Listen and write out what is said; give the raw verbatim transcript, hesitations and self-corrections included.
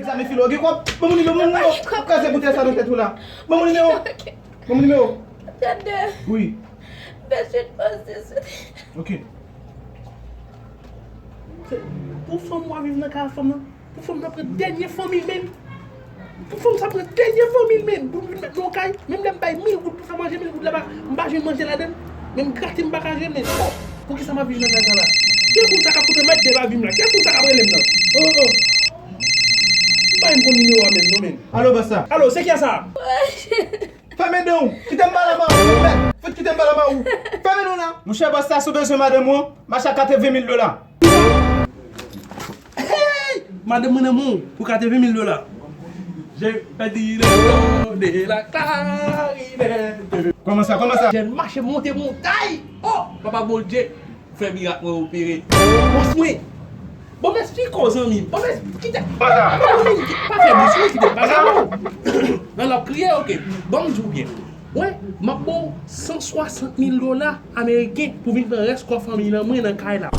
Zami filo, gen kòb? Ban mwen nimewo, ban mwen nimewo. Kraze boutèy sa nan tèt ou la. Ban mwen nimewo. Ban mwen nimewo. Tande. Wi. Fè suit pase suit. Ok. Se pou fanm w ap viv nan kay fanm nan. Pou fanm nan pran dènye fanmi l menm. Pou fanm sa pran dènye fanmi l menm. Pou l met nan kay, menm lè m bay mil goud pou fè manje, mil goud la pa, m pa jwenn manje ladan l. Menm grate m pa ka jwenn. Oh, poukisa m ap viv nan kay sa la? Ki moun sa k ap fout mèt de lavi m la? Ki moun sa k ap rele m nan? Oh, oh. M pa menm konn nimewo a menm non, men. Alo, bòs la. Alo, se kiyès sa? Fèmen dan ou. Kite m pale avè ou. Mèt, fout kite m pale avè ou. Fèmen dan ou la. Monchè, bòs la, si w bezwen madanm ou, mache ak katreven mil dola. Hey! Madanm mwen nan men w pou katreven mil dola. J'ai perdu le don de la clarinette. Kòman sa? Kòman sa? Jèn mache monte montay. Oh, papa Bondye, fè mirak mwen opere. Bòs mwen. Bon, m esplike w, zanmi. Bon, m esplike. Kite. Pa fè bouch mwen, kite. Pa fè bouch mwen, kite. Nan l ap kriye, ok. Bon, m di w byen. Mwen, m ap ba w san swasant mil dola ameriken pou vin pran rès kò fanmi nan mwen nan kay la.